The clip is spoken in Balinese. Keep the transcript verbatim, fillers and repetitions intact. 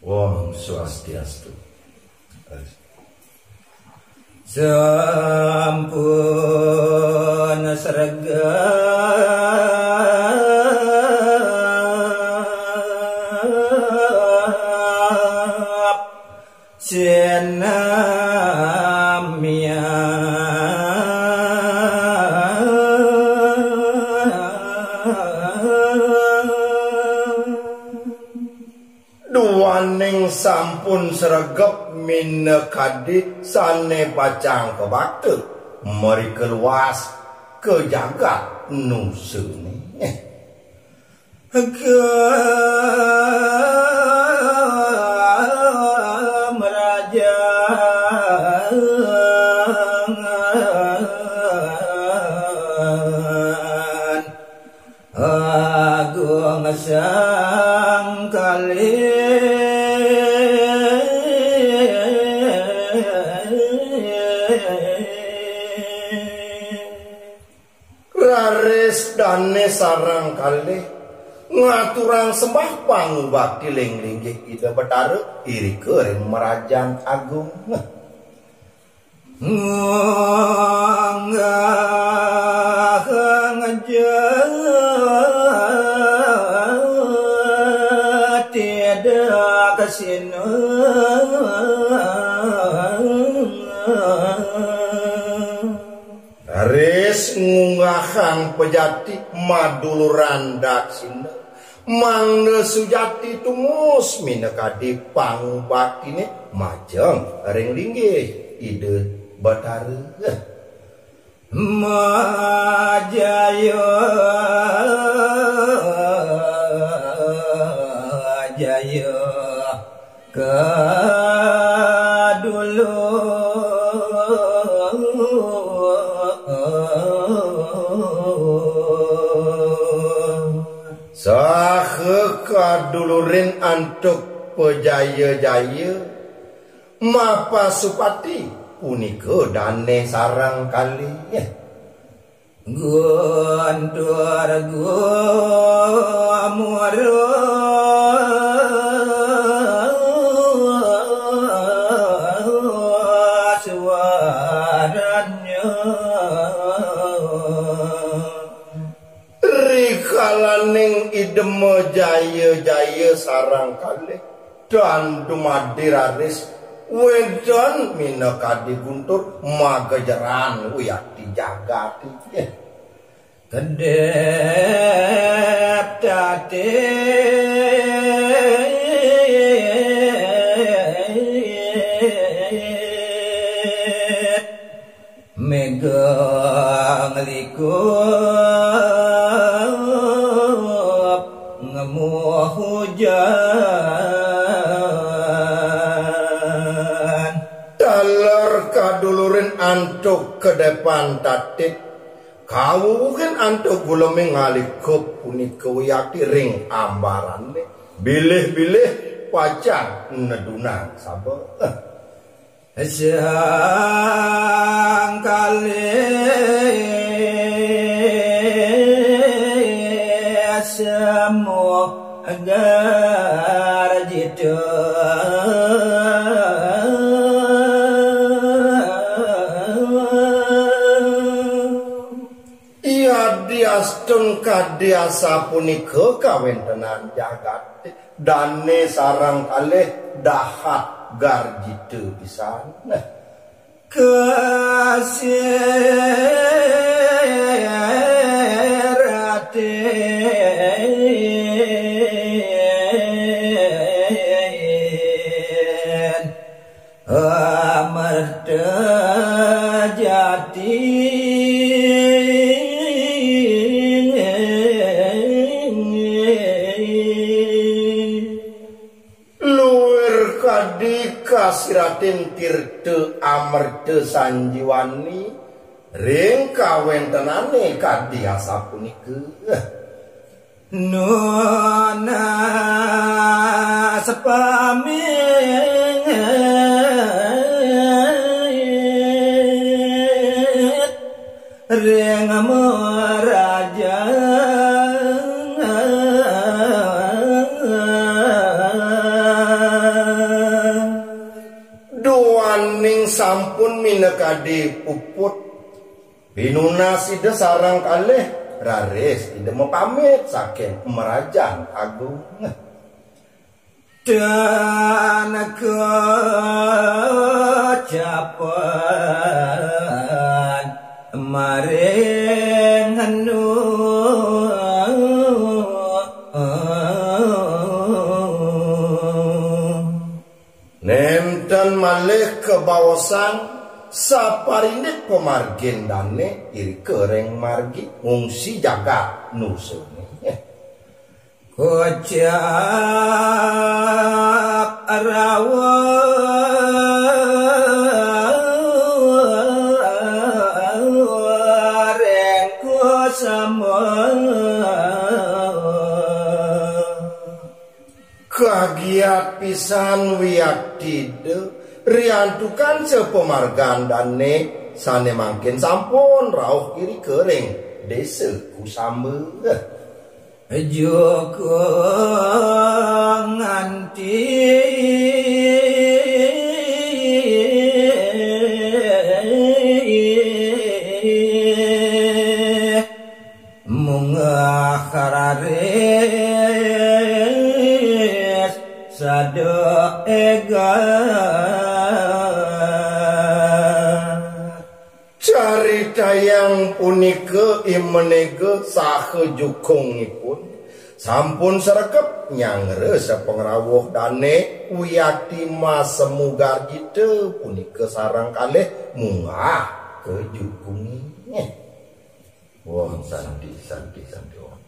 Om Swastiastu. Sampun sregep sinamian. Duaning sampun sregep minakadi sane pacang kabakta, mrika luas ka jagat nusane. Ka mrajan Agung Sang Kalih. Raris dane sareng kalih ngaturang sembah pangubakti ring linggih Ida Betara irika ring Mrajan Agung. Ngunggahang jati daksina. Raris ngunggahang pejati maduluran daksina. Mangda sujati tumus minakadi pangubaktine majeng ring linggih Ida Betara. Majaya jaya kadulur. Saha kadulurin antuk pajaya-jaya mapasupati punika dane sareng kalih. Guntur gumuruh suaranya. Rikalaning idema jaya-jaya sareng kalih tan dumadi raris wénten minakadi guntur magejeran wiakti jagat. Kedék tatit méga nglikup ngemuh hujan. Taler kadulurin antuk kedépan tatit, kawuwuhin antuk guleming ngalikup punika wiakti ring ambarané. Bilih-bilih pacang nedunang saba. Sang kalih semuh garjita. Yadiastun kadi asapunika kawéntenan jagaté, dané sareng kalih dahat garjita pisan. Kasih ratin. Amarta jati. Luir kadi kasiratin tirta amarta sanjiwani ring kawéntenané kadi asapunika. Nunas pamit ring marajan. Nekadi puput pinunas Ida sareng kalih, raris Ida mapamit saking Mrajan Agung. Dan kecapan maring anu. Nenten malih kabaosan saparindik pamargin dane irika ring margi ngungsi jagat nusune. Kocap rawuh ring kusama. Kagiat pisan wiakti Ida riantukan sapamargan dane sane mangkin sampun rauh irika ring desa Kusamba. Joko nganti munggah kararis sada ega. Caritayang punika I Menega saha jukungipun sampun sregep nyangra sapangrawuh dane wiakti masemu garjita punika sareng kalih munggah ka jukunge. Wah, santi, santi, santi, Om.